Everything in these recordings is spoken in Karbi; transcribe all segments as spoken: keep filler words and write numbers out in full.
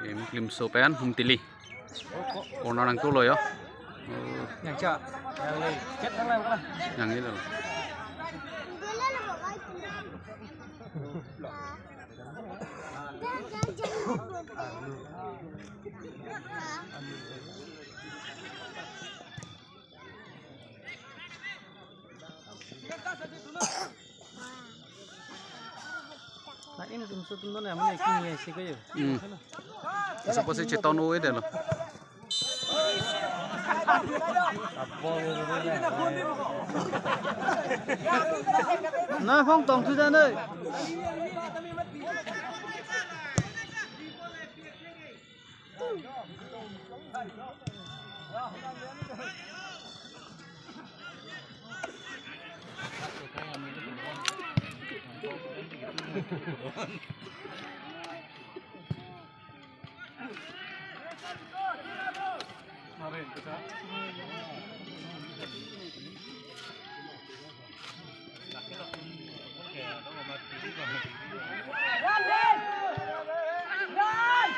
Imklimso pen Umtili. Corner nangtolo yo. Oh. Yang cha. Yang le. Yang le. Nah, Imklimso atum non ya, mane kini ya sih kayo. Hmm. Asa pasi cheton o ide lo. Na phong tong tu dan dei.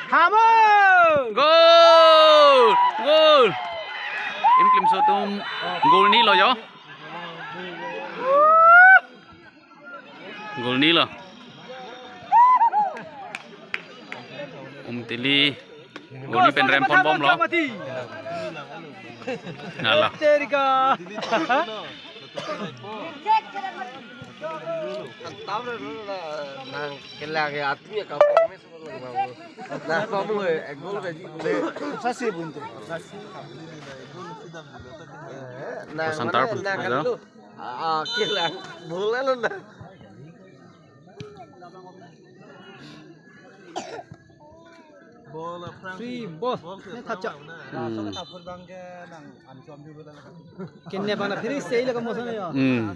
Hamo! Goal! Goal! Imklimso atum goal ni lo yo. Goal ni lo. Umtili goal ni pen rem ponbom lo. Nala. Terika. Nang kelang ya, atu ya kamu mes. Nah, kamu eh gol kaji le. Sasi buntu. Nah, santar mana pun, nang halo. Kan lu. Ah, ah, kelang bola lo na. Bola Frank. Si, bos. Bos ne thapcha. Hmm. Thapur bang ke nang anchom juga dah. Kene bang na phiri sei la kamu sana ya. Hmm.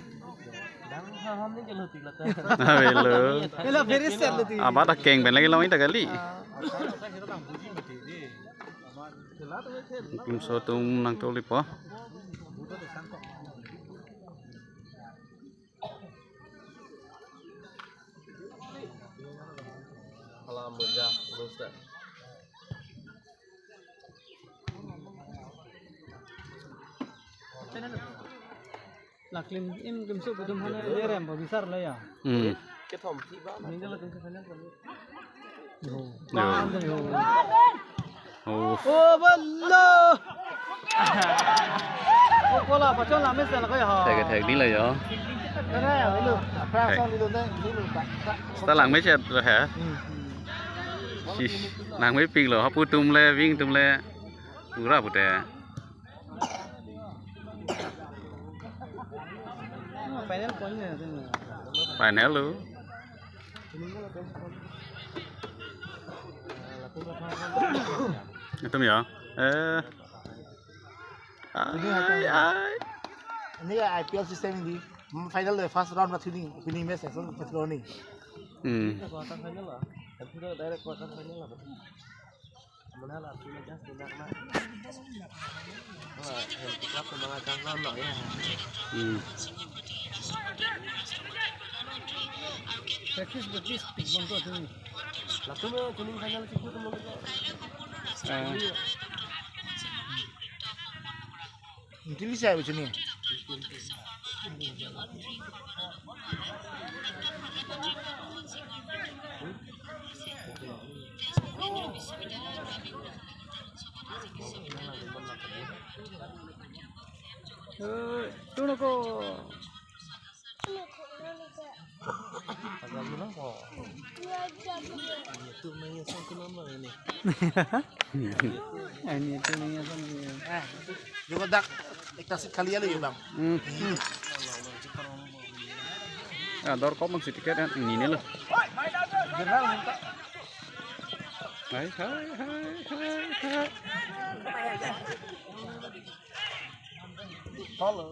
Dang ham ni jelo tik la ta. Avelo. Ela phiri sei lo ti. Abat akeng pen lagi long ita kali. Ah. Imklimso atum nangtoli po. Hala moja, terus dah. Laklim Imklimso atum hana nerem po bisar la ya. Hmm. Kethom thi ba. Ni jala tu sa kanya. Yo. Yo. Yo. Oh. Oh, balo. Oh, kola pachon la mes la ko ya. Thek thek di la yo. Kena ya, lo. Pra song di lo ne, di lo ta. Sta lang me chet lo ha. Hmm. Sis, nangmepik lo, hapu atum le, wing atum le. Pura pute. Final point ne, tu. Final lo. Itum ya. Eh. Ai, ai. Ini ya I P L system ini. Hmm, final deh, first round berarti ini, opening match ya, so, first round ini. Hmm. Quarter final lah. Itu udah direct quarter final lah. Mana lah, cuma just tidak kena. Wah, yang tetap semangat kan, no, ya. Hmm. Practice, practice, bang tu tu. Langsung ya, kuning final situ teman kita. Eh. Intelligence ya, bichuni. Eh, tu nako. Agak bilang kok. Ini tuh nanya sama kenapa ini? Ini tuh nanya sama dia. Eh, juga dak, ekta seat khali ya lo ya, Bang. Hmm. Ah, dor kok mang si tiket kan ini nih lo. General minta. Hai, hai, hai, hai, hai. Halo.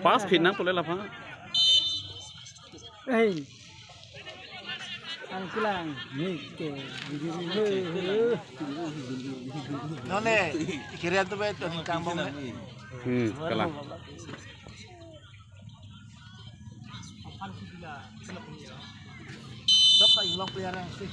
Pas pinang pule lapang. Hei. Ang kilang ni ke. Nonne, kirian tu betul ni kambong ne. Hmm, kalang. Sab ta ilong player ang si.